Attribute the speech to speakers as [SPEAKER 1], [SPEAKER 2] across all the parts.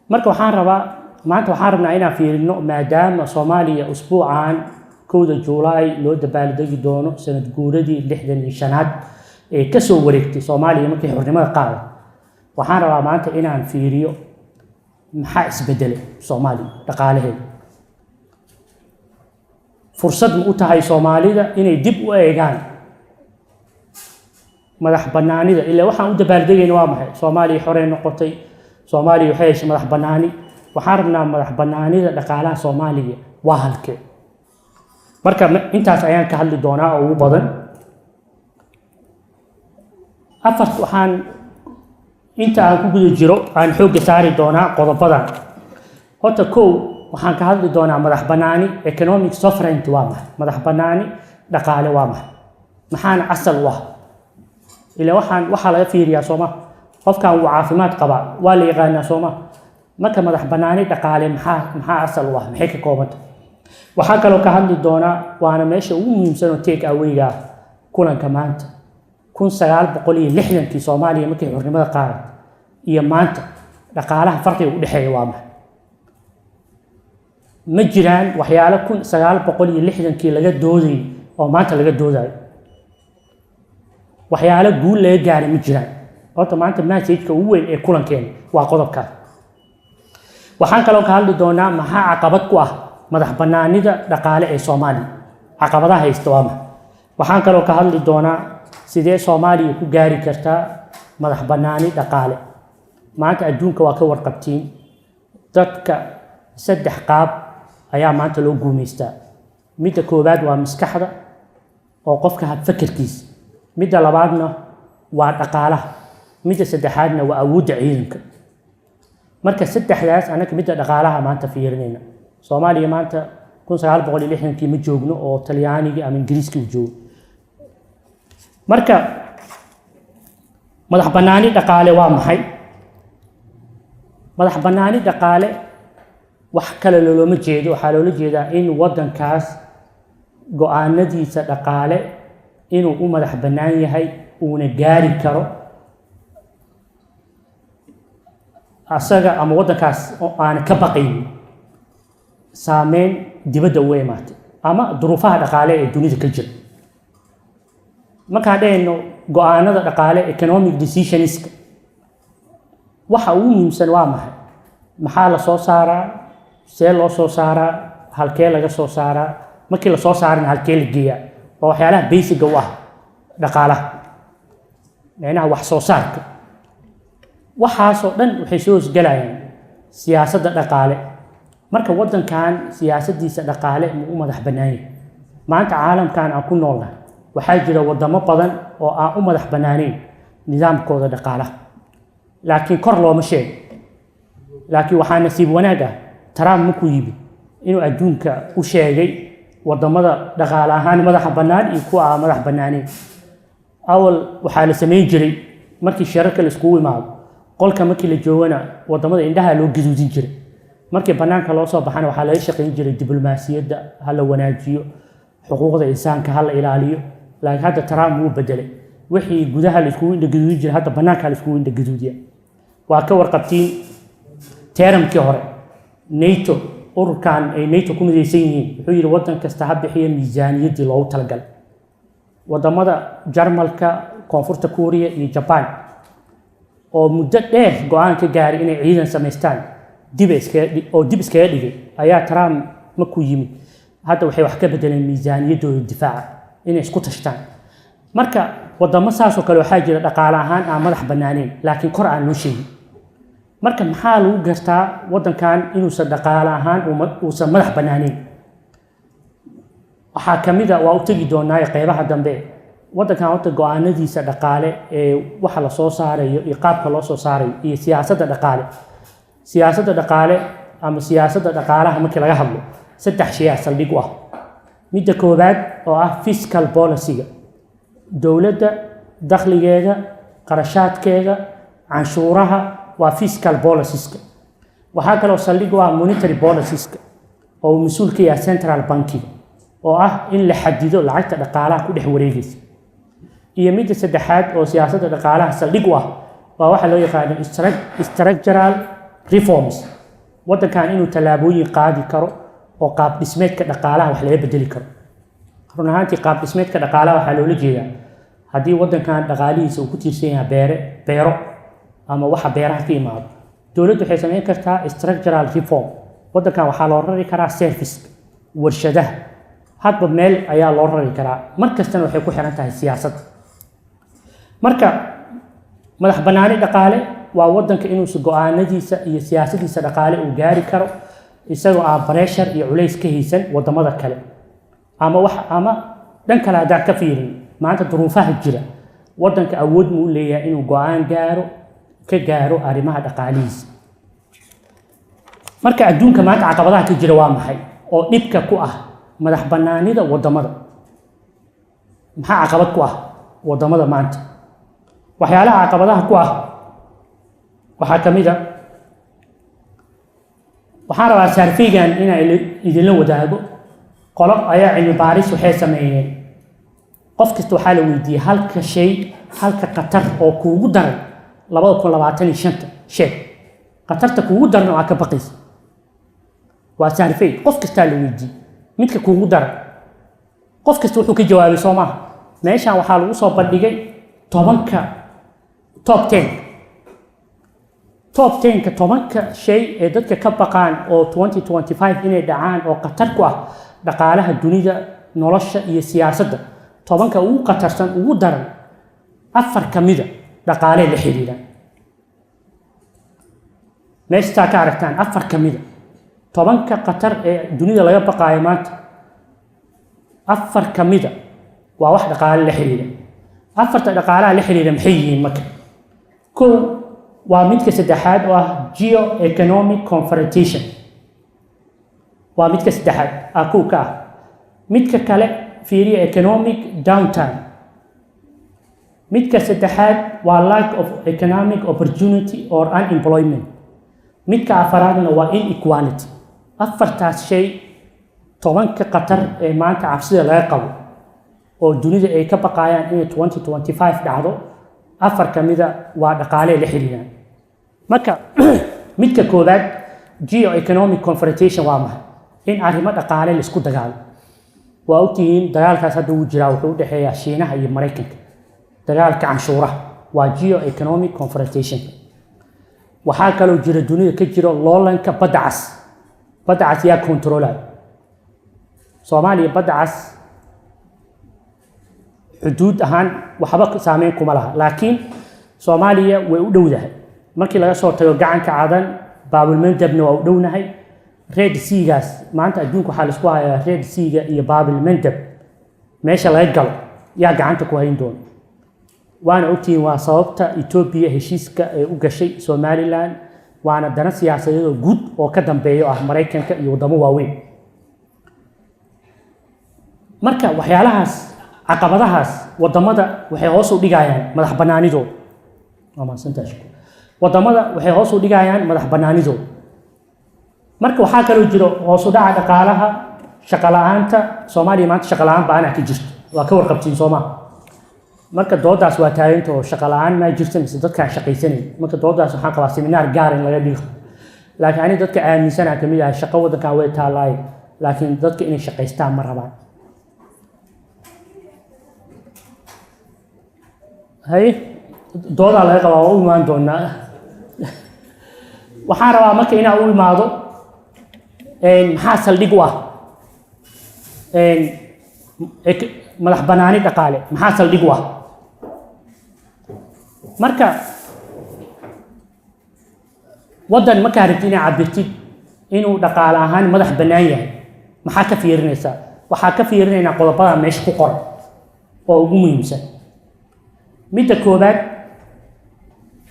[SPEAKER 1] Marka waxaan rabaa maanta, waxaan rabnaa inaan fiirino, maadaama Soomaaliya usbuucan 1-da Juulaay loo dabaaldegi doono sanad guuradii 65aad ee kasoo wareegtay Soomaaliya markii xornimada qaaday, waxaan rabaa maanta inaan fiiriyo maxaa isbedelay Soomaaliya dhaqaalaheeda. Fursad ma u tahay Soomaalida inay dib u eegaan madax bannaanida? Ilaa waxaan u dabaaldegayna waa maxay? Soomaaliya xorey noqotay, Soomaaliya waxay heshay madax bannaani. Waxaan rabnaa madax bannaanida dhaqaalaha Soomaaliya waa halkee? Marka intaas ayaan ka hadli doonaa oo ugu badan. Afar, waxaan inta aan ku guda jiro aan xoogga saari doonaa qodobadan. Horta kow, waxaan ka hadli doonaa madax bannaani, economic sovereignty waa maxay, madax bannaani dhaqaale waa maxay, maxaana asal u ah? Ilaa waxaan waxaa laga fiiriyaa sooma, qofkan wuu caafimaad qabaa, waa la yaqaanaa sooma. Marka madax bannaani dhaqaale maxaa asal u ah, maxay ka koobanta? Waxaa kaloo ka hadli doonaa, waana meesha ugu muhiimsan oo take away-ga ah kulanka maanta, 1960-kii Soomaaliya markii xornimada qaadat iyo maanta dhaqaalaha farqiga u dhexeeya waa maxay? Ma jiraan waxyaalo 1960-kii laga doodayay oo maanta laga doodayo? Waxyaalo guul laga gaaray ma jiraan? Horta maanta message-ka ugu weyn ee kulankeena waa qodobkaas. Waxaan kaloo ka hadli doonaa maxaa caqabad ku ah madax bannaanida dhaqaale ee Soomaaliya, caqabadaha haysta waa maxay? Waxaan kaloo ka hadli doonaa sidee Soomaaliya ku gaari kartaa madax bannaani dhaqaale. Maanta adduunka waa ka warqabtiin, dadka saddex qaab ayaa maanta loo guumaystaa. Midda koowaad waa maskaxda oo qofka habfakerkiisa, midda labaadna waa dhaqaalaha, midda saddexaadna waa awoodda ciidanka. Marka saddexdaas annaga midda dhaqaalaha maanta fiirinayna. Soomaaliya maanta 1960-kii ma joogno oo Talyaanigii ama Ingiriiskii uu joogo. Marka madax bannaani dhaqaale waa maxay? Madax bannaani dhaqaale wax kale looloma jeedo, waxaa loola jeedaa in waddankaas go-aanadiisa dhaqaale inuu u madax bannaan yahay, uuna gaari karo asaga ama waddankaas oo aana ka baqaynin saameyn dibadda uga imaatay ama duruufaha dhaqaale ee dunida ka jira. Markaan dhahayno go-aanada dhaqaale, economic decisions-ka, waxa ugu muhiimsan waa maxay? Maxaa la soo saaraa? See loo soo saaraa? Halkee laga soo saaraa? Markii la soo saarana halkee la geeyaa? Waa waxyaalaha basic-ga u ah dhaqaalaha, micnaha wax soo saarka. Waxaasoo dhan waxay soo hosgelayaan siyaasadda dhaqaale. Marka waddankan siyaasaddiisa dhaqaale ma u madax bannaan yahay? Maanta caalamkan aan ku noolnahay waxaa jira waddamo badan oo aan u madax bannaaneyn nidaamkooda dhaqaalaha, laakiin kor looma sheego. Laakiin waxaa nasiib wanaag ah Trump markuu yimid inuu adduunka u sheegay waddamada dhaqaale ahaan madaxa bannaan iyo kuwa aan madax bannaaneyn. Awal waxaa la samayn jiray, markii shirarka la iskugu imaado, qolka markii la joogana waddamada indhaha loo gaduudin jiray, markii bannaanka loo soo baxana waxaa laga shaqayn jiray diblomaasiyadda ha la wanaajiyo, xuquuqda insaanka ha la ilaaliyo. Laakiin hadda Trump wuu bedelay wixii gudaha la iskugu indha gaduudin jiray, hadda bannaanka la iskugu indha gaduudiya. Waa ka warqabtiin term-kii hore NATO, ururkan ay NATO ku midaysan yihiin, wuxuu yidhi waddan kasta ha bixiya miisaaniyaddii loogu talagalay. Waddamada Jarmalka, Koonfurta Kuuriya iyo Jaban oo muddo dheer go-aan ka gaaray inay ciidan samaystaan dib iskaga oo dib iskaga dhigay ayaa Trump markuu yimid hadda waxay wax ka bedeleen miisaaniyaddooda difaaca inay isku tashtaan. Marka wadamo saasoo kale waxaa jira dhaqaale ahaan aan madax bannaaneyn, laakiin kor aan loo sheegin. Marka maxaa lagu gartaa waddankan inuusan dhaqaale ahaan uusan madax bannaaneyn? Waxaa ka mid a, waa u tegi doonaa qeybaha dambe, waddankan horta go-aanadiisa dhaqaale ee waxa la soo saarayo iyo qaabka loo soo saarayo iyo siyaasadda dhaqaale. Siyaasadda dhaqaale ama siyaasadda dhaqaalaha markii laga hadlo, saddex shay aa saldhig u ah. Midda koowaad oo ah fiscal policy-ga, dowladda dakhligeeda, qarashaadkeeda, canshuuraha, waa fiscal policies-ka. Waxaa kaloo saldhig u ah monetary policies-ka oo uu mas-uul ka yahay central bank-iga, oo ah in la xadido lacagta dhaqaalaha ku dhex wareegaysa. Iyo midda saddexaad oo siyaasadda dhaqaalaha saldhig u ah waa waxa loo yaqaano structural reforms. Waddankan inuu tallaabooyin qaadi karo oo qaab dhismeedka dhaqaalaha wax laga bedeli karo. Run ahaantii, qaab dhismeedka dhaqaalaha waxaa loola jeedaa haddii waddankan dhaqaalihiisa uu ku tiirsan yahay beero ama waxa beeraha ka imaado, dowladdu waxay samayn kartaa structural reform. Waddankan waxaa loo rari karaa service, warshadaha, hadba meel ayaa loo rari karaa. Mar kastana waxay ku xiran tahay siyaasadda. Marka madax bannaani dhaqaale waa waddanka inuusa go-aanadiisa iyo siyaasadiisa dhaqaale uu gaari karo isagoo aan pressure iyo culays ka haysan waddamada kale. Ama wax ama dhan kale haddaan ka fiirin, maanta duruufaha jira, waddanka awood muu leeyahay inuu go-aan gaaro, ka gaaro arrimaha dhaqaalihiisa? Marka adduunka maanta caqabadaha ka jira waa maxay oo dhibka ku ah madax bannaanida waddamada? Maxaa caqabad ku ah waddamada maanta? Waxyaalaha caqabadaha ku ah waxaa ka mid a, waxaan rabaa survey-gan inaan idinla wadaago. Qolo ayaa cilmi baaris waxay sameeyeen. Qof kasta waxaa la weydiiyey halka shay, halka khatar oo kuugu daran 2025-ta sheeg, khatarta kuugu daran oo aad ka baqaysa. Waa survey, qof kastaa la weydiiyey midka kuugu daran. Qof kasta wuxuu ka jawaabay, soo maaha? Meeshan waxaa lagu soo bandhigay 10-ka, top 10, top 10-ka, 10-ka shay ee dadka ka baqaan oo 2025 inay dhacaan oo khatar ku ah dhaqaalaha dunida, nolosha iyo siyaasadda. 10-ka ugu khatarsan, ugu daran, afar ka mida dhaqaalee la xiriiraan. Meeshtaa ka aragtaan, afar ka mida 10-ka khatar ee dunida laga baqaayo maanta, afar ka mida waa wax dhaqaale la xiriira. Afarta dhaqaalaha la xiriira maxay yihiin? Marka kow waa midka saddexaad oo ah geo economic confrontation. Waa midka saddexaad ah, kow ka ah. Midka kale fiiriya, economic downturn. Midka saddexaad waa lack of economic opportunity or unemployment. Midka afaraadna waa inequality. Afartaas shay, 10-ka khatar ee maanta cabsida laga qabo oo dunida ay ka baqayaan inay 2025 dhacdo, afar ka mida waa dhaqaalee la xiriiraan. Marka midka koowaad, geo economic confrontation, waa maxay? In arrimo dhaqaale la isku dagaalo. Waa ogtihiin, dagaalkaas hadda wuu jiraa, wuxuu u dhexeeyaa Shiinaha iyo Maraykanka, dagaalka canshuuraha, waa geo economic confrontation. Waxaa kaloo jira, dunida ka jiro, loolanka Badda Cas. Badda Cas yaa control-ayo? Soomaaliya Badda Cas xuduud ahaan waxba saameyn kuma laha, laakiin Soomaaliya way u dhowdahay. Markii laga soo tago gacanka Cadan, Baabulmandabna waa u dhownahay. Red Sea-gaas maanta adduunka waxaa laisku hayaa Red Sea-ga iyo Baabilmandab meesha laga galo yaa gacanta ku hayn doona. Waana ogtihiin, waa sababta Etoobiya heshiiska ay u gashay Somaliland, waana dana siyaasadeed oo guud oo ka dambeeya oo ah Maraykanka iyo waddamo waaweyn. Marka waxyaalahaas, caqabadahaas waddamada waxay hoos u dhigayaan madax bannaanidooda. Waa mahadsantahay, shukur. Waddamada waxay hoos u dhigayaan madax bannaanidooda. Marka waxaa kaloo jiro hoos u dhaca dhaqaalaha, shaqo la'aanta. Soomaaliya maanta shaqo la'aan baanaa ka jirto, waa ka warqabtiin, soo maa? Marka doodaas waa taaganta oo shaqo la'aan maa jirta mise dadkaan shaqaysanayn? Marka doodaas waxaan qabaa seminaar gaar in laga dhigo, laakiin ani dadka aaminsanaa kamid ahay shaqo waddankan way taalaay, laakiin dadka inay shaqaystaan ma rabaan. Hay, doodaa laga qabaa, waa u imaan doonaa. Waxaan rabaa marka inaa u imaado maxaa saldhig u ah madax banaani dhaqaale? Maxaa saldhig u ah? Marka waddan markaa rabtid inaad cabirtid inuu dhaqaale ahaan madax bannaan yahay, maxaa ka fiirinaysaa? Waxaa ka fiirinaynaa qodobada meesha ku qoran oo ugu muhiimsan. Midda koowaad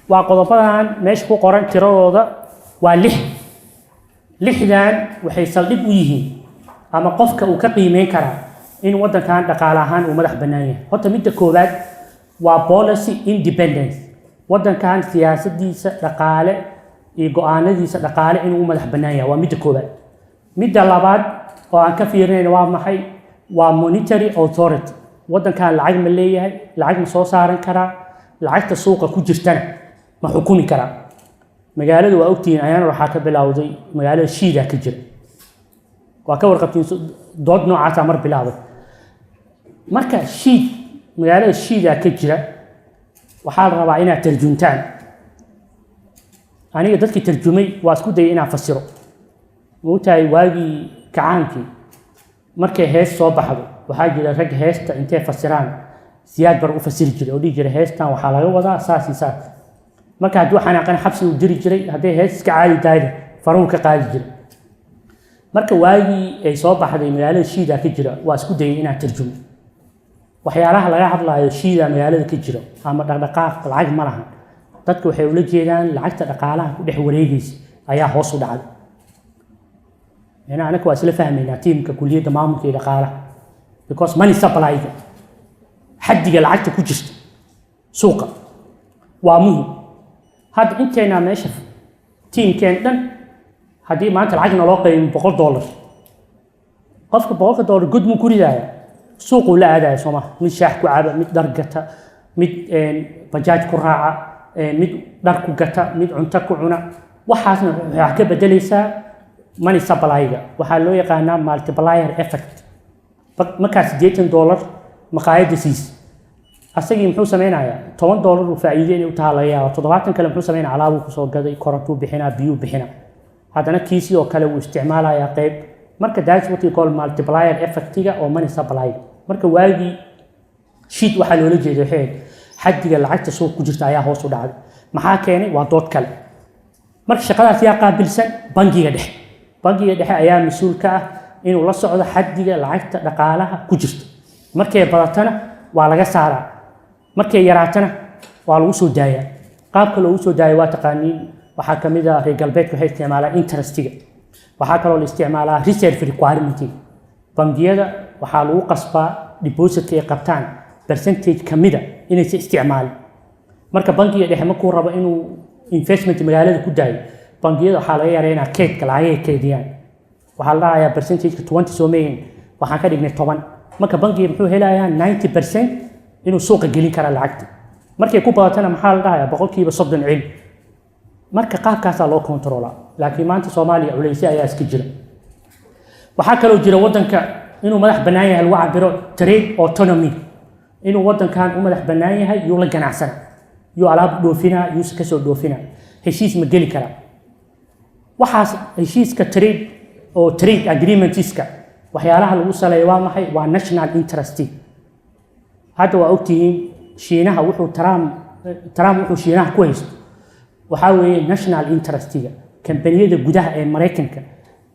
[SPEAKER 1] waa qodobadan meesha ku qoran, tiradooda waa lix. Lixdan waxay saldhig u yihiin ama qofka uu ka qiimeyn karaa in waddankan dhaqaale ahaan uu madax bannaan yahay. Horta midda koowaad waa policy independence, waddankan siyaasadiisa dhaqaale iyo go-aanadiisa dhaqaale inuu u madax bannaan yahay, waa midda koowaad. Midda labaad oo aan ka fiirinayno waa maxay? Waa monetary authority. Waddankan lacag ma leeyahay? Lacag ma soo saaran karaa? Lacagta suuqa ku jirtana ma xukumi karaa? Magaalada waa ogtihiin, ayaana waxaa ka bilowday magaalada shiidaa ka jira, waa ka warqabtiin. Dood noocaasaa mar bilaabay. Marka shiid, magaalada shiidaa ka jira, waxaa la rabaa inaad tarjuntaan. Aniga dadkii tarjumay waa isku dayay inaan fasiro. Maogtahay, waagii kacaankii markay hees soo baxdo, waxaa jira rag heesta intay fasiraan Siyaad Bar u fasiri jiray oo dhihi jiray, "Heestan waxaa laga wadaa saas iyo saas." Marka hadduu xanaaqan, xabsi uu diri jiray. Hadday hees iska caadi tahayna, faruhu ka qaadi jiray. Marka waagii ay soo baxday magaalada shiida ka jira, waa isku dayay inaan tarjumo waxyaalaha laga hadlaayo. Shiida magaalada ka jira ama dhaqdhaqaaq lacag ma lahan, dadka waxay ula jeedaan lacagta dhaqaalaha ku dhex wareegaysa ayaa hoos u dhacday. Anaka waa isla fahmaynaa, tiimka kuliyadda maamulka iyo dhaqaalaha, because money supply-ga, xaddiga lacagta ku jirta suuqa, waa muhim. Hadda inteynaa meesha, tiimkeen dhan, haddii maanta lacag naloo qaybiyo $100, qofka $100 god muu ku ridaaya? Suuquu la aadaya, soo maha? Mid shaax ku caba, mid dhar gata, mid bajaaj ku raaca, mid dhar ku gata, mid cunto ku cuna. Waxaasna waxaa ka bedelaysaa money supply-ga. Waxaa loo yaqaanaa multiplier effect. Markaa $80 maqaayadda siis, asagii muxuu sameynayaa? $10 uu faa'iido inay u tahaa laga yaaba. 70 kale muxuu sameynaya? Alaabuu kusoo gaday, korontuu bixinaa, biyuu bixinaa, haddana kii sidoo kale wuu isticmaalayaa qeyb. Marka that's what you call multiplier effect-iga oo money supply. Marka waagii shiid waxaa loola jeeda waxay ahayd xaddiga lacagta suuq ku jirta ayaa hoos u dhacday. Maxaa keenay waa dood kale. Marka shaqadaas yaa qaabilsan? Bangiga dhexe. Bangiga dhexe ayaa mas-uul ka ah inuu la socdo xaddiga lacagta dhaqaalaha ku jirta. Markay badatana waa laga saaraa, markay yaraatana waa lagu soo daayaa. Qaabka loogu soo daayo waa taqaaniin. Waxaa ka mid ah, reer galbeedka waxay isticmaalaan interest-iga. Waxaa kaloo la isticmaalaa reserve requirement-iga. Bangiyada waxaa lagu qasbaa deposit-ka ay qabtaan percentage ka mida inaysa isticmaalin. Marka bangiga dhexe markuu rabo inuu investment magaalada ku daayo, bangiyada waxaa laga yareynaa keydka lacagay keydiyaan. Waxaa la dhahayaa percentage-ka 20 soo meeyin, waxaan ka dhignay 10. Marka bangiga muxuu helayaa? 90% inuu suuqa gelin kara lacagta. Markay ku badatana maxaa la dhahayaa? 30% celi. Marka qaabkaasaa loo control-aa. Laakiin maanta Soomaaliya culaysyo ayaa iska jira. Waxaa kaloo jira waddanka inuu madax bannaan yahay lagu cabiro trade autonomy, inuu waddankan u madax bannaan yahay, yuu la ganacsana, yuu alaab dhoofinaa, yuuse kasoo dhoofinaa, heshiis ma geli karaa. Waxaas heshiiska trade oo trade agreements-ka, waxyaalaha lagu saleeyo waa maxay? Waa national interest. Hadda waa ogtihiin, Shiinaha wuxuu Trump wuxuu Shiinaha ku haysto waxaa weeye national interest-iga. Kambaniyada gudaha ee Maraykanka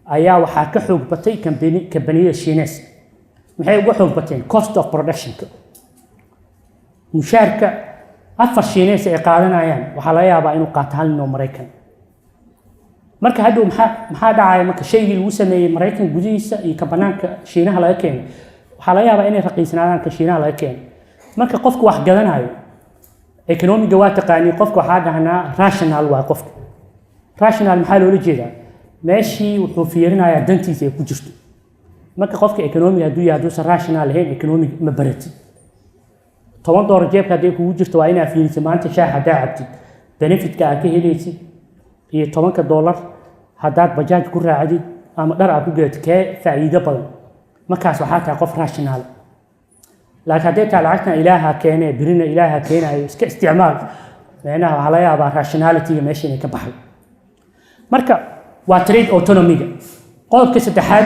[SPEAKER 1] ayaa waxaa ka xoog batay kambaniyada Shiinees. Maxay uga xoog bateen? Cost of production-ka. Mushaarka afar Shiinees ay qaadanayaan waxaa laga yaabaa inuu qaato hal nin oo Maraykan. Marka hadhow maxaa dhacaya? Marka shaygii lagu sameeyey Maraykan gudihiisa iyo ka banaanka Shiinaha laga keenay, waxaa laga yaabaa inay raqiisnaadaan ka Shiinaha laga keenay. Marka qofku wax gadanayo, economic-ga waa taqaanii, qofka waxaa dhahnaa rational waa qofka. Rational maxaa loola jeedaa? Meeshii wuxuu fiirinayaa dantiisa ay ku jirto. Marka qofka economic hadduu yahay, hadduusan rational lahayn, economic ma baratid. $10 jeebka hadday kugu jirto, waa inaa fiirisid maanta shaah haddaa cabtid benefit-ka aad ka helaysid iyo $10 haddaad bajaaj ku raacdid ama dhar aad ku gadatid, kee faa'iido badan? Markaas waxaa tahay qof rational. Laakiin hadday tahay lacagtan Ilaaha keenee, birina Ilaaha keenayo, iska isticmaal, micnaha waxaa laga yaabaa rationality-ga meesha inay ka baxdo. Marka waa trade autonomy-ga. Qodobka saddexaad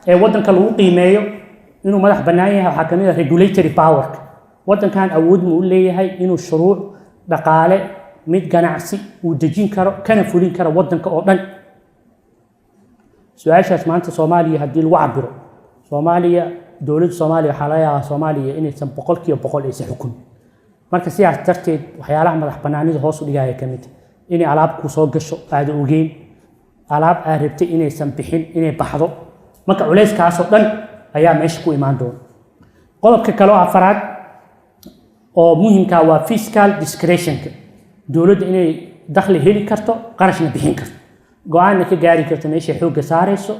[SPEAKER 1] ee waddanka lagu qiimeeyo inuu madax bannaan yahay waxaa kamid ah regulatory power-ka. Waddankan awood mu u leeyahay inuu shuruuc dhaqaale, mid ganacsi uu dejin karo, kana fulin karo waddanka oo dhan? Su-aashaas maanta Soomaaliya haddii lagu cabiro, Soomaaliya, dowladda Soomaaliya, waxaa laga yaabaa Soomaaliya inaysan 100% aysan xukumin. Marka sidaas darteed waxyaalaha madax bannaanida hoos u dhigaya ka mid inay alaab ku soo gasho aada ogeyn, alaab aad rabtay inaysan bixin inay baxdo. Marka culayskaasoo dhan ayaa meesha ku imaan doona. Qodobka kale oo afaraad oo muhimka waa fiscal discretion-ka. Dowladda inay dakhli heli karto, qarashna bixin karto, go-aanna ka gaari karto meeshay xoogga saarayso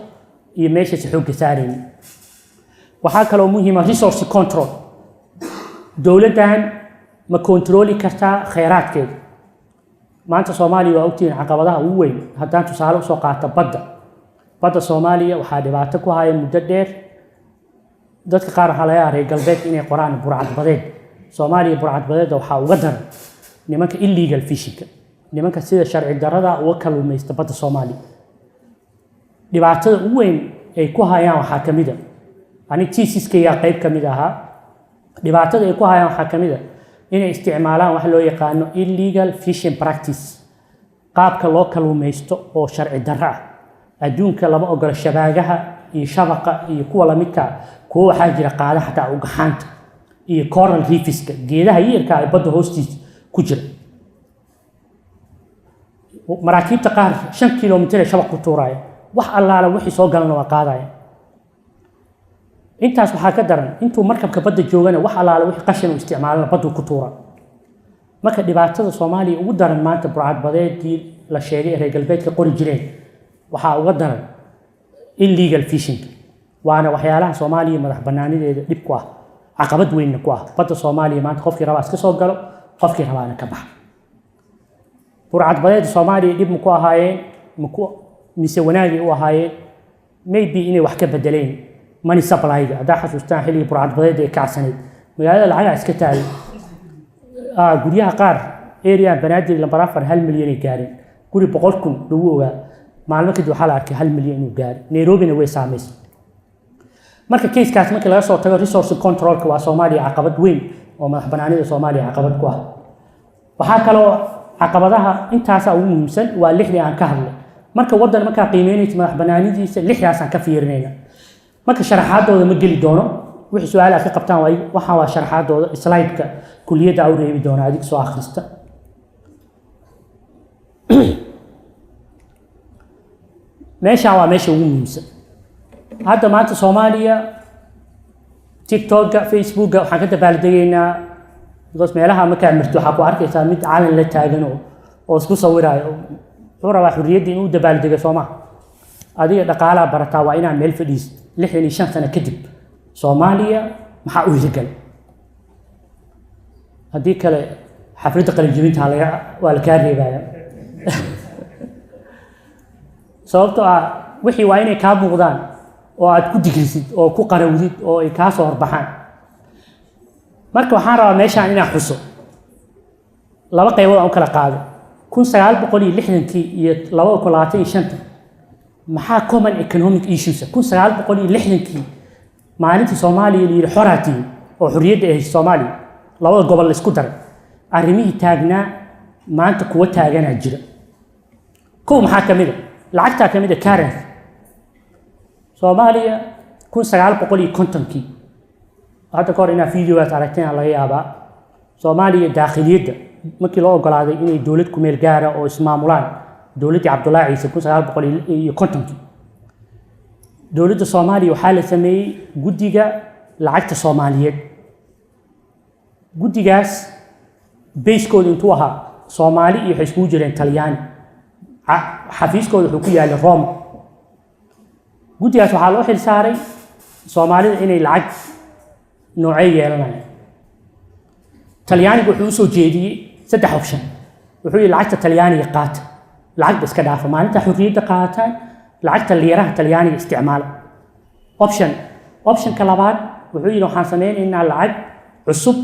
[SPEAKER 1] iyo meeshaysa xoogga saaraynin. Waxaa kaloo muhiima resource control. Dowladdan ma control-i kartaa khayraadkeeda? Maanta Soomaaliya waa ogtihiin caqabadaha ugu weyn. Haddaan tusaale usoo qaato badda Soomaaliya, waxaa dhibaato ku haya muddo dheer. Dadka qaar waxaa laga yaabaa reer galbeedka inay qoraan burcadbadeed. Soomaaliya burcadbadeedda waxaa uga daran nimanka illegal fishingka, nimanka sida sharci darrada uga kaluumaysta badda Soomaaliya. Dhibaatada ugu weyn ay ku hayaan waxaa ka mid a, ani thesiskaygaa qayb ka mid ahaa, dhibaatada ay ku hayaan waxaa ka mid a inay isticmaalaan wax loo yaqaano illegal fishing practice, qaabka loo kaluumaysto oo sharci darro ah. Adduunka lama ogola shabaagaha iyo shabaqa iyo kuwa lamidka ah. Kuwo waxaa jira qaada xataa ugaxaanta iyo coral reefska, geedaha yarka ee badda hoostiisa ku jira. Maraakiibta qaar 5 kilomitir ee shabaq ku tuuraya, wax allaala wixii soo galana waa qaadaya. Intaas waxaa ka daran, intuu markabka badda joogana wax allaala wixii qashin uu isticmaalana badduu ku tuura. Marka dhibaatada Soomaaliya ugu daran maanta, burcadbadeedii la sheegay ee reer galbeedka qori jireen, waxaa uga daran illegal fishing, waana waxyaalaha Soomaaliya madax banaanideeda dhib ku ah, caqabad weynna ku ah. Badda Soomaaliya maanta qofkii rabaa iska soo galo, qofkii rabaana ka baxa. Burcadbadeeda Soomaaliya dhib maku ahaayeen maku mise wanaagay u ahaayeen? Maybe inay wax ka bedeleen money supply-ga. Haddaa xasuustaan, xilligii burcadbadeeda ee kacsanayd, magaalada lacagaa iska taagay. Guryaha qaar area Banaadir lambar 4 1 milyan ay gaareen. Guri 100,000 lagu ogaa, maalmo kadib waxaa la arkay 1 milyan inuu gaaray. Nairobina way saamaysay. Marka casekaas markii laga soo tago, resource controlka waa Soomaaliya caqabad weyn oo madax banaanida Soomaaliya caqabad ku ah. Waxaa kaloo caqabadaha, intaasaa ugu muhiimsan, waa lixdii aan ka hadlay. Marka waddan markaa qiimeynaysa madax banaanidiisa, lixdaasaan ka fiirinayna. Marka sharaxaadooda ma geli doono. Wixii su-aal aad ka qabtaan waxaan waa sharaxaadooda, slide-ka kuliyadda au reebi doona, adig soo akhrista. Meeshaan waa meesha ugu muhiimsan. Hadda maanta Soomaaliya TikToka, Facebooka waxaan ka dabaaldegaynaa, because meelaha markaa mirto waxaa ku arkaysaa mid calan la taagan oo isku sawiraayo, wuxuu rabaa xurriyadda inuu dabaaldego. Soo maha? Adiga dhaqaalaa barataa, waa inaa meel fadhiis. 65 sano kadib Soomaaliya maxaa u hirgalay? Haddii kale xafladda qalinjebinta laga waa la kaa reebaya, sababtoo ah wixii waa inay kaa muuqdaan oo aad ku digrisid oo ku qarawdid oo ay kaa soo horbaxaan. Marka waxaan rabaa meeshaan inaan xuso laba qaybood aan u kala qaado: 1960-kii iyo 2025-ta maxaa common economic issues? 1960-kii, maalintii Soomaaliya la yidhi xoraatii oo xorriyadda ay heshay Soomaaliya, labada gobol la isku daray, arrimihii taagnaa maanta kuwa taaganaa jira. Kow, maxaa ka mid a? Lacagtaa ka mid a, currency. Soomaaliya 1950-kii, hadda ka hor inaa videogaas aragteen laga yaabaa, Soomaaliya daakhiliyadda markii loo ogolaaday inay dowlad ku meel gaara oo ismaamulaan, dowladdii Cabdullaahi Ciise 1950-kii, dowladda Soomaaliya waxaa la sameeyey guddiga lacagta Soomaaliyeed. Guddigaas bayskooda intuu ahaa Soomaali iyo waxay iskugu jireen Talyaani. Xafiiskooda wuxuu ku yaalay Rome. Guddigaas waxaa loo xil saaray Soomaalida inay lacag noocey yeelanayaan. Talyaanigu wuxuu usoo jeediyey saddex option. Wuxuu yihi: lacagta Talyaaniga qaata, lacagba iska dhaafa, maalinta xorriyadda qaataan lacagta liiraha Talyaaniga isticmaala. Optionka labaad wuxuu yidhi: waxaan sameynaynaa lacag cusub,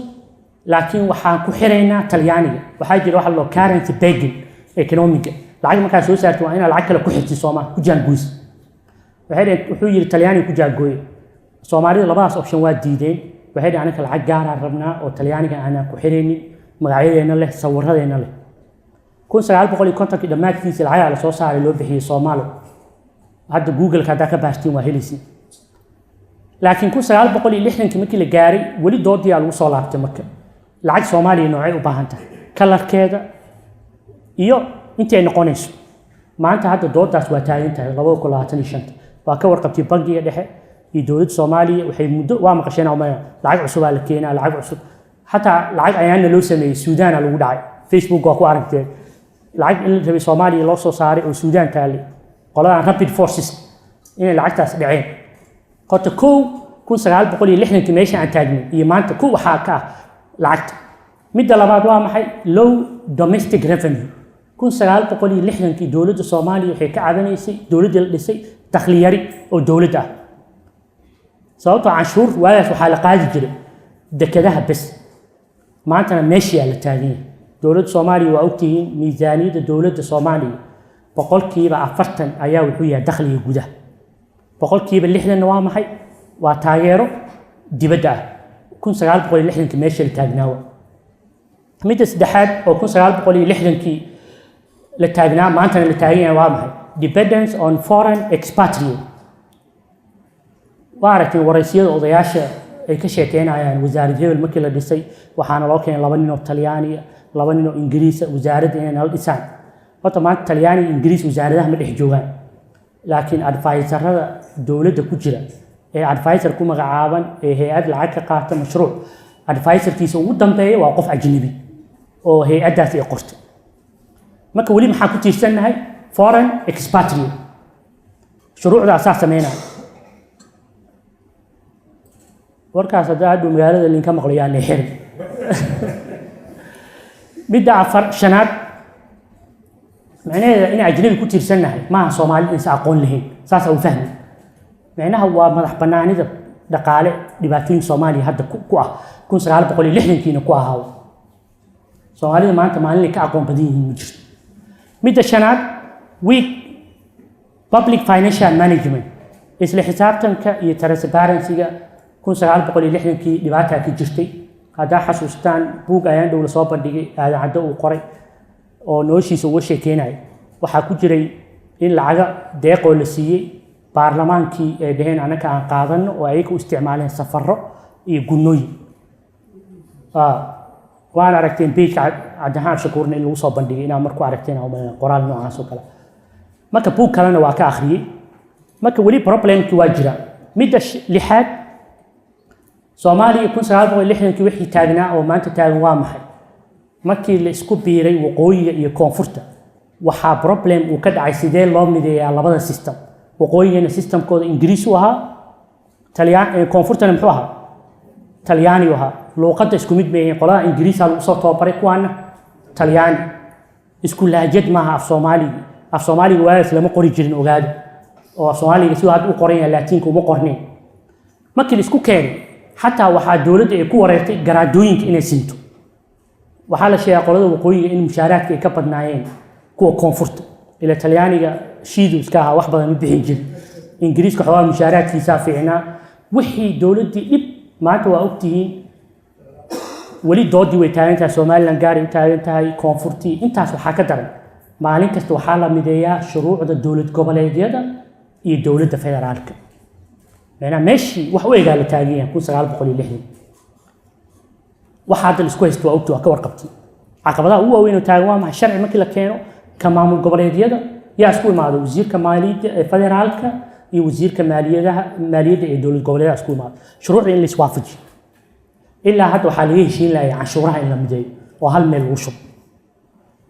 [SPEAKER 1] laakiin waxaan ku xiraynaa Talyaaniga. Waxaa jira waxa la dhaho currency pegging economiga. Lacag markaa soo saarto waa inaad lacag kale ku xirtid, sooma ku jaangoysid. Waxay dhaheen, wuxuu yidhi Talyaaniga ku jaangooye. Soomaalida labadaas option waa diideen. Waxay dhaheen: anaka lacag gaaraan rabnaa oo Talyaaniga aanaan ku xiraynin, magacyadeenna leh, sawiradeenna leh. 1950-kii dhammaadkiisa lacagaa la soo saaray loo bixiyey Soomaalo. Hadda Google-ka haddaa ka baartiin waa helaysin. Laakiin 1960-kii markii la gaaray, weli doodiyaa lagu soo laabtay. Marka lacag Soomaaliya noocay u baahan tahay, colorkeeda iyo intay noqonayso, maanta hadda doodaas waa taagan tahay. 2025-ta waa ka warqabtay bangiga dhexe iyo dowladda Soomaaliya waxay muddo waa maqasheen umaya lacag cusubaa la keenaa, lacag cusub. Xataa lacag ayaana loo sameeyey Suudaana lagu dhacay. Facebook waa ku aragteen lacag in la rabay Soomaaliya loo soo saaray oo Suudaan taalay, qoladan Rapid Forces inay lacagtaas dhaceen. Horta kow, 1960-kii meesha aan taagnay iyo maanta, kow waxaa ka ah lacagta. Midda labaad waa maxay? Low domestic revenue. 1960-kii dowladda Soomaaliya waxay ka cabanaysay, dowladdii la dhisay, dakhli yari oo dowladda ah, sababtoo canshuur waagaas waxaa la qaadi jiray dekedaha bes. Maantana meeshiyaa la taagan yahay. Dowladda Soomaaliya waa ogtihiin, miisaaniyadda dowladda Soomaaliya 40% ayaa wuxuu yahay dakhliga gudaha, 60%-na waa maxay? Waa taageero dibadda ah. 1960-kii meesha la taagnaawa. Midda saddexaad oo 1960-kii la taagnaa, maantana la taagan yahay, waa maxay? Dependence on foreign expatriate. Waa aragteen waraysiyada odayaasha ay ka sheekeynayaan. Wasaarad hebel markii la dhisay, waxaana loo keenay laba nin oo Talyaaniya, laba nin oo Ingiriisa, wasaaradda inay nala dhisaan. Horta maanta Talyaani iyo Ingiriis wasaaradaha ma dhex joogaan, laakiin advisorada dowladda ku jira ee advisor ku magacaaban ee hay-ad lacag ka qaata, mashruuc advisorkiisa ugu dambeeya waa qof ajnabi oo hay-addaas ay qortay. Marka weli maxaa ku tiirsannahay? Foreign expatriate. Shuruucdaasaa sameynaya. Warkaas hadda hadhow magaalada linka maqlo, yaa la xirin. Midda afar, shanaad, macnaheeda in ajnabi ku tiirsannahay maaha Soomaali insa aqoon lahayn, saasaa u fahmi. Macnaha waa madax banaanida dhaqaale. Dhibaatooyin Soomaaliya hadda ku ah, 1960-kiina ku ahaa, Soomaalida maanta maalinay ka aqoon badan yihiin ma jirto. Midda shanaad, weak public financial management. Isla xisaabtanka iyo transparency-ga 1960-kii dhibaataa ka jirtay. Haddaa xasuustaan, buug ayaan dhow lasoo bandhigay, Aadan Caddo uu qoray oo noloshiisa uga sheekeynaya, waxaa ku jiray in lacaga deeqoo la siiyey baarlamaankii ay dhaheen annaka aan qaadano, oo ayaga u isticmaaleen safaro iyo gunnooyin. Waan aragteen page-ka Cabdiraxmaan Shakuurna in lagu soo bandhigay, inaad marku aragteen aan umaleyna qoraal noocaas oo kale. Marka buug kalena waa ka akhriyey. Marka weli problemkii waa jira. Midda lixaad, Soomaaliya 1960-kii wixii taagnaa oo maanta taagan waa maxay? Markii la isku biiray waqooyiga iyo koonfurta, waxaa problem uu ka dhacay sidee loo mideeyaa labada system. Waqooyigana systemkooda Ingiriis u ahaa, Talyaan, koonfurtana muxuu ahaa? Talyaani u ahaa. Luuqadda isku mid meeyeen. Qolada Ingiriisa lagu soo tababaray, kuwaana Talyaani. Isku laajad maaha. Af Soomaaliga, af Soomaaliga waagaas lama qori jirin, ogaada, oo af Soomaaliga siduu hadda u qoran yahay Laatiinka uma qorneen. Markii la isku keenay, xataa waxaa dowladda ay ku wareertay garaadooyinka inay sinto. Waxaa la sheegaa qolada waqooyiga in mushaaraadka ay ka badnaayeen kuwa koonfurta, ila Talyaaniga shiidu iska ahaa, wax badan ma bixin jirin. Ingiriiska xoogaa mushaaraadkiisaa fiicnaa. Wixii dowladdii dhib. Maanta waa ogtihiin, weli doodii way taagan tahay, Somaliland gaaray u taagan tahay, koonfurtii. Intaas waxaa ka daran, maalin kasta waxaa la mideeyaa shuruucda dowlad goboleedyada iyo dowladda federaalka. Macnaha meeshii wax u egaa la taagan yahay 1960. Waxa hadda la isku haysto waa ogti, waa ka warqabtay. Caqabadaha ugu waaweyn oo taagan waa maxay? Sharci markii la keeno, ka maamul goboleedyada yaa isku imaado? Wasiirka maaliyadda ee federaalka iyo wasiirka maaliyadaha, maaliyadda ee dowlad goboleedyada isku imaado, shuruucda in la iswaafajiyo. Ilaa hadda waxaa laga heshiin lahay canshuuraha in la mideeyo oo hal meel lagu shubo.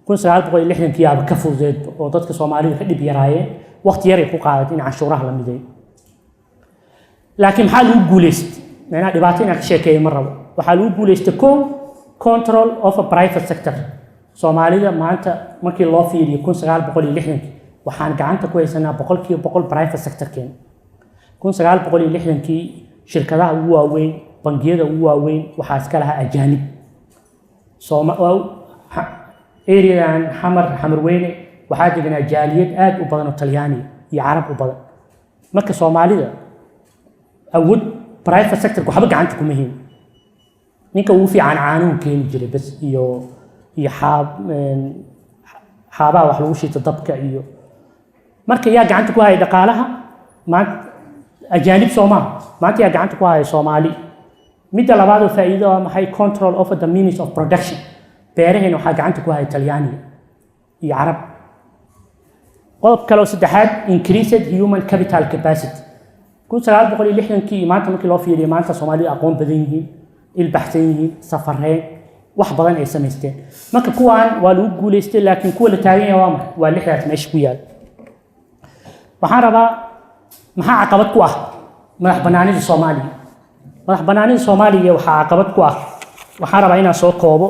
[SPEAKER 1] 1960-kii yaaba ka fududeed oo dadka Soomaalida ka dhib yaraayeen, waqti yaray ku qaadatay in canshuuraha la mideeyo. Laakiin maxaa lagu guuleystay? Macnaha dhibaato inaan ka sheekeeyo ma rabo. Waxaa lagu guuleystay, ko, control of a private sector. Soomaalida maanta markii loo fiiriyo 1960-kii, waxaan gacanta ku haysanaa 100% private sectorkeena. 1960-kii shirkadaha ugu waaweyn, bangiyada ugu waaweyn waxaa iska lahaa ajaanib. Areadan Xamar, Xamarweyne, waxaa deganaa jaaliyad aad u badan oo Talyaaniya iyo Carab u badan. Marka Soomaalida awood private sectorka waxba gacanta kuma hayn. Ninka ugu fiican caanuhu keeni jiray bas iyo xaabaha wax lagu shito dabka. Iyo marka yaa gacanta ku haya dhaqaalaha maanta? Ajaanib soo maaha? Maanta yaa gacanta ku haya? Soomaali. Midda labaad oo faa'iido waa maxay? Control over the means of production. Beeraheena waxaa gacanta ku haya Talyaaniga iyo Carab. Qodob kale oo saddexaad, increased human capital capacity. 1960-kii iyo maanta markii loo fiiriyo, maanta Soomaalida aqoon badan yihiin, ilbaxsan yihiin, safareen, wax badan ay samaysteen. Marka kuwaan waa lagu guuleystay, laakiin kuwa la taagan yahay waa maxay? Waa lixdaas meesha ku yaal. Waxaan rabaa, maxaa caqabad ku ah madax banaanida Soomaaliya? Madax banaanida Soomaaliya waxaa caqabad ku ah, waxaan rabaa inaan soo koobo.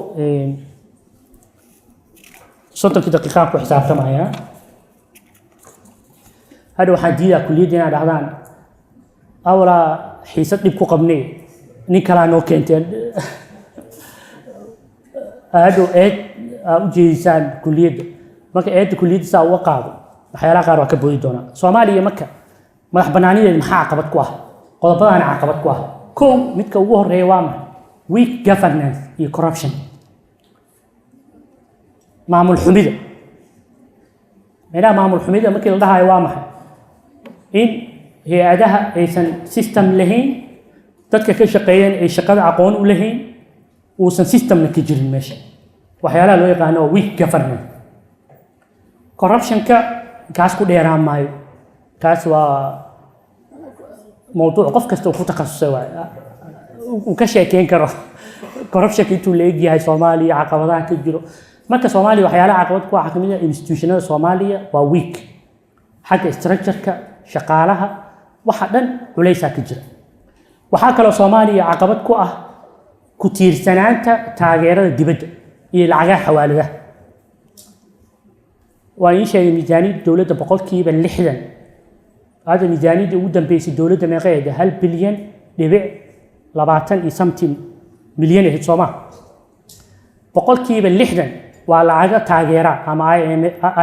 [SPEAKER 1] 30-kii daqiiqaan ku xisaabtamayaa. Hadha waxaan diidaa kulliyadda inaad dhahdaan awalaa xiisad dhib ku qabnay, nin kalaa noo keenteen. Hadhow eed aa u jeedisaan kulliyadda. Marka eedda kulliyadda saa uga qaado, waxyaalaha qaar waa ka boodi doonaa. Soomaaliya marka madax bannaanideed maxaa caqabad ku ah? Qodobadaana caqabad ku ah. Kow, midka ugu horeeya waa maxay? Weak governance iyo corruption, maamul xumida. Micnaha maamul xumida markii la dhahayo waa maxay? In hay-adaha aysan system lahayn, dadka ka shaqeeyeen ay shaqada aqoon u lahayn, uusan systemna ka jirin meesha. Waxyaalaha loo yaqaano waa weak governance. Corruptionka kaas ku dheeraan maayo, kaas waa mowduuc qof kasta uu ku takhasusay waay, uu ka sheekeyn karo corruptionka intuu la egyahay Soomaaliya, caqabadaha ka jiro. Marka Soomaaliya waxyaalaha caqabad ku waxaa kamid ah institutionada Soomaaliya waa weak, xagga structure-ka, shaqaalaha, waxa dhan culaysaa ka jira. Waxaa kaloo Soomaaliya caqabad ku ah ku tiirsanaanta taageerada dibadda iyo lacagaha xawaaladaha. Waa ii sheegay miisaaniyadda dowladda 60%. Hadda miisaaniyaddii ugu dambeysay dowladda meeqa ahayd? 1 bilyan dhibic 20 iyo something milyan ahayd, soo maa? 60% waa lacago taageera ama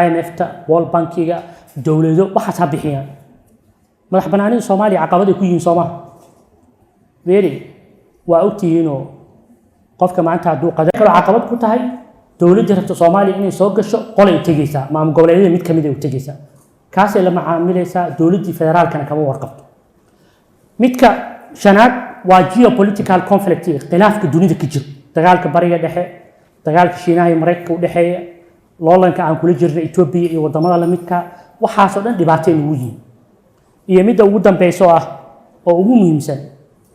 [SPEAKER 1] IMF-ta, World Bankiga, dowlado waxaas ha bixiyaan. Madax banaanida Soomaaliya caqabad ay ku yihiin, soo maha? Beri waa ogtihiinoo qofka maanta hadduu qada kaloo caqabad ku tahay dowladdii rabta Soomaaliya inay soo gasho, qolay u tegeysaa, maamul goboleedyada mid kamid ay u tegeysaa, kaasay la macaamilaysaa, dowladdii federaalkana kama warqabto. Midka shanaad waa geopolitical conflict, khilaafka dunida ka jiro, dagaalka Bariga Dhexe, dagaalka Shiinaha iyo Maraykanka u dhexeeya, loolanka aan kula jirna Etoobiya iyo wadamada lamidka. Waxaasoo dhan dhibaatay nugu yihiin. Iyo midda ugu dambeysa oo ah oo ugu muhiimsan,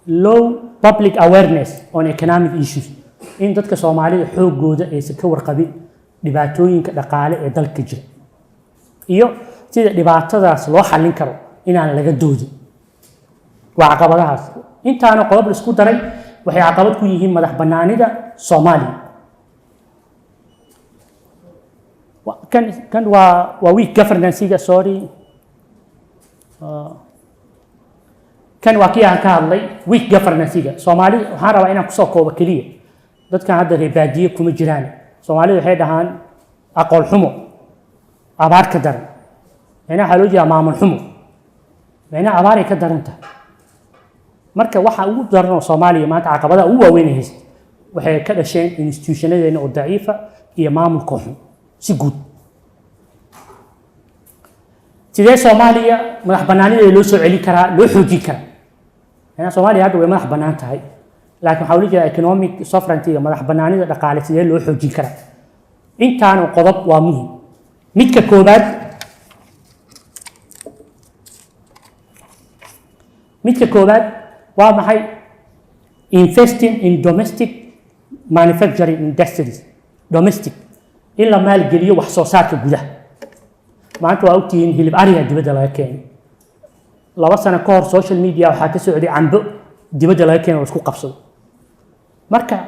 [SPEAKER 1] low public awareness on economic issues, in dadka Soomaalida xoogooda aysan ka warqabin dhibaatooyinka dhaqaale ee dalka jira iyo sida dhibaatadaas loo xallin karo inaan laga doodin. Waa caqabadahaas. Intaana qodob la isku daray waxay caqabad ku yihiin madax bannaanida Soomaaliya. Kan waa weak governance-ga, sorry. Kan waa kii aan ka hadlay, weak governance-ga. Soomaalida waxaan rabaa inaan kusoo koobo keliya. Dadkan hadda reer baadiye kuma jiraan. Soomaalida waxay dhahaan aqoon xumo abaar ka daran. Micnaha waxaa loo jeedaa maamul xumo, micnaha abaaray ka daran tahay. Marka waxa ugu daran oo Soomaaliya maanta caqabadaha ugu waaweyn ay haysta waxay ka dhasheen institutionadeena oo daciifa iyo maamulka xun si guud. Sidee Soomaaliya madax bannaanideeda loo soo celin karaa, loo xoojin karaa? Macnaha Soomaaliya hadda way madax bannaan tahay, laakiin waxaa ula jeedaa economic sovereignty, madax bannaanida dhaqaale, sidee loo xoojin karaa? Intaanu qodob waa muhim. Midka koowaad waa maxay? Investing in domestic manufacturing industries, domestic in la maalgeliyo wax soo saarka gudaha. Maanta waa ogtihiin hilib ariga dibadda laga keenay. 2 sano ka hor social media waxaa ka socday cambo dibadda laga keenay oo isku qabsado. Marka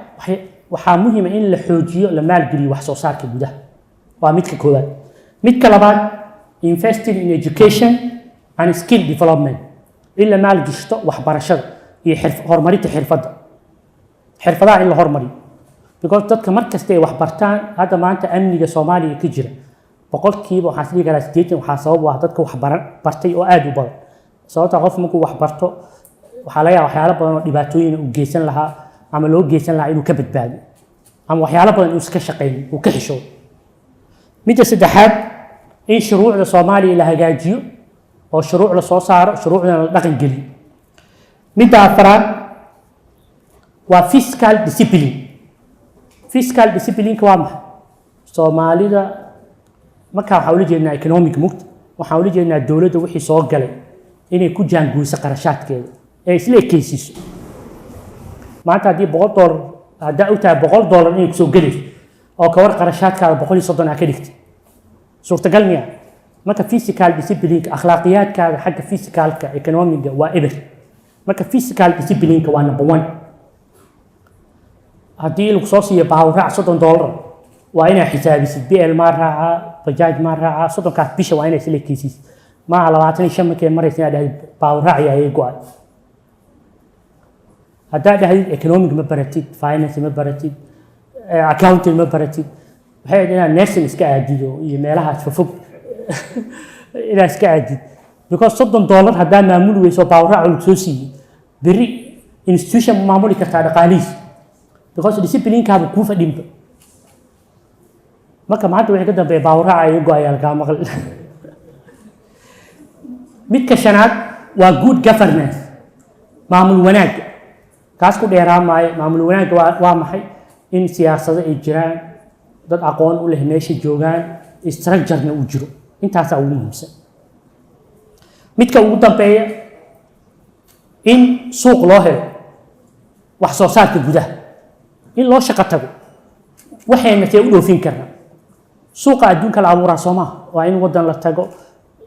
[SPEAKER 1] waxaa muhiima in la xoojiyo, la maalgeliyo wax soo saarka gudaha. Waa midka koowaad. Midka labaad, investing in education and skill development, in la maalgishto waxbarashada iyo horumarinta xirfadda, xirfadaha in la hormariyo, because dadka mar kasta ay wax bartaan. Hadda maanta amniga Soomaaliya ka jira waxaan is dhihi karaa 80% waxaa sabab u ah dadka wax bartay oo aada u badan. Sababta qof markuu wax barto waxaa laga yaaba waxyaalo badan oo dhibaatooyin uu geysan lahaa ama loo geysan lahaa inuu ka badbaado, ama waxyaalo badan inuu iska shaqaynin, uu ka xishoodo. Midda saddexaad, in shuruucda Soomaaliya la hagaajiyo oo shuruuc la soo saaro, shuruucdana la dhaqan geliyo. Midda afraad waa fiscal discipline. Fiscal discipline-ka waa maxay? Soomaalida markaa waxaa ula jeednaa economic mugta, waxaan ula jeednaa dowladda wixii soo galay inay ku jaangoyso qarashaadkeeda ee isla ekeysiiso. Maanta haddii $100, haddaa ogtahay $100 inay kusoo gelayso oo kawar qarashaadkaada 130 aa ka dhigtay, suurtagal miya? Marka fiscal disciplineka, akhlaaqiyaadkaada xagga fiscalka economiga waa eber. Marka fiscal disciplineka waa number one. Haddii lagu soo siiyo baawraac $30. Waa inaa xisaabisid: BL maa raacaa, bajaaj maa raacaa? 30kaas bisha waa inaa isla ekeysiisid. Maaha 25 markay maraysa inaad dhahdid baabuur raaci ayay go-ay. Haddaad dhahdid economic ma baratid, finance ma baratid, accounting ma baratid, waxay ahayd inaad nursing iska aadido iyo meelahaas fofog inaad iska aadid, because $30 haddaa maamuli weyso, baabuur raac lagu soo siiyey, berri institution ma maamuli kartaa dhaqaalihiis, because disciplinekaaba kuu fadhinba. Marka maanta wixii ka dambeeya baabuur raaca iga go-ayaa lagaa maqli. Midka shanaad waa good governance, maamul wanaagga. Kaas ku dheeraa maayo. Maamul wanaagga waa maxay? In siyaasado ay jiraan, dad aqoon u leh meesha joogaan, structurena uu jiro. Intaasaa ugu muhiimsan. Midka ugu dambeeya, in suuq loo helo wax soo saarka gudaha, in loo shaqo tago. Waxayna see u dhoofin karnaa? Suuqa adduunka la abuuraa, soo maaha? Waa in waddan la tago,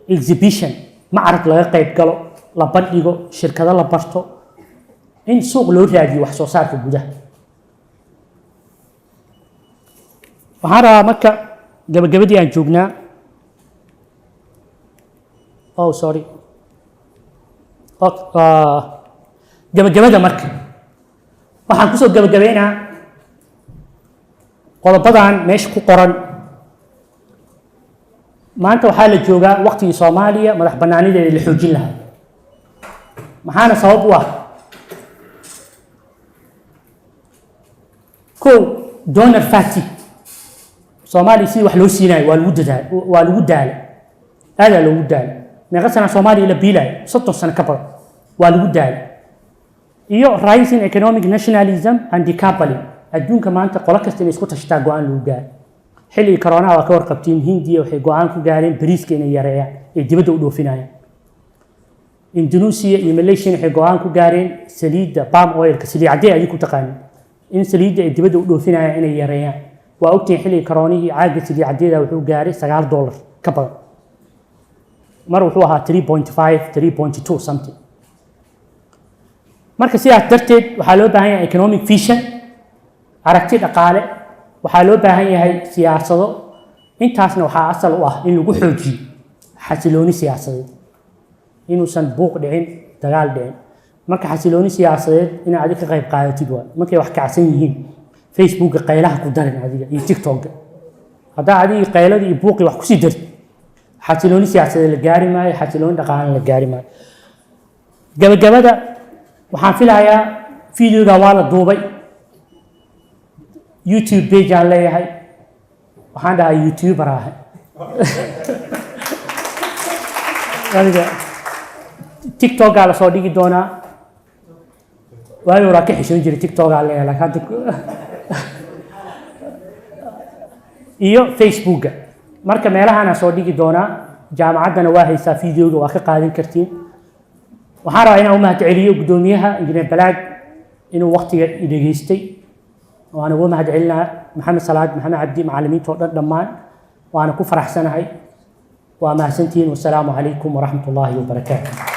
[SPEAKER 1] exhibition, macrad laga qayb galo, la bandhigo, shirkado la barto, in suuq loo raadiyo wax soo saarka gudaha. Waxaan rabaa marka gabagabadii aan joognaa. Oh, sorry. Gabagabada marka waxaan kusoo gabagabeynaa qodobadan meesha ku qoran. Maanta waxaa la joogaa waqtigii Soomaaliya madax bannaanideeda la xoojin lahaa. Maxaana sabab u ah? Kow, donor fatigue. Soomaaliya sidii wax loo siinayo waa lagu dadaal, waa lagu daalay, aadaa loogu daalay. Meeqa sana Soomaaliya la biilayo? 30 sano ka badan waa lagu daalay. Iyo rising economic nationalism and decoupling. Adduunka maanta qolo kasta inay isku tashataa go-aan lagu gaaray. Xilligii coronaha waa ka warqabtiin, Hindiya waxay go-aan ku gaareen bariiska inay yareeyaan ay dibadda u dhoofinayaan. Indonesia iyo Malaysia waxay go-aan ku gaareen saliidda palm oilka, saliid caddee adiga ku taqaanin, in saliidda ay dibadda u dhoofinayaan inay yareeyaan. Waa ogtihiin, xilligii coronihii caagga saliid caddeeda wuxuu gaaray $9 ka badan. Mar wuxuu ahaa 3.5, 3.2 something. Marka sidaas darteed waxaa loo baahan yahay economic vision, aragti dhaqaale. Waxaa loo baahan yahay siyaasado. Intaasna waxaa asal u ah in lagu xoojiyo xasilooni siyaasadeed, inuusan buuq dhicin, dagaal dhicin. Marka xasilooni siyaasadeed inaad adiga ka qayb qaadatid waa markay wax kacsan yihiin, Facebooka qaylaha ku darin adiga iyo TikToka. Haddaa adiga qayladii iyo buuqii wax kusii dartid, xasilooni siyaasadeed la gaari maayo, xasilooni dhaqaalena la gaari maayo. Gabagabada waxaan filayaa videoga waa la duubay. YouTube page aan leeyahay, waxaan dhahaa YouTuber ahay aniga. TikTokaa lasoo dhigi doonaa. Waagi horaa ka xishoon jiray TikTokaa leeyahay, laakiin hadda iyo Facebooka marka meelahaana soo dhigi doonaa. Jaamacaddana waa haysaa videoga, waa ka qaadan kartiin. Waxaan rabaa inaan u mahadceliyo guddoomiyaha, Injineer Balaag, inuu waqtiga i dhegeystay. Waana uga mahadcelinaa Maxamed Salaad, Maxamed Cabdi, macallimiinta oo dhan dhammaan. Waana ku faraxsanahay. Waa mahadsantihiin. Wasalaamu calaykum waraxmat ullaahi wabarakaatu.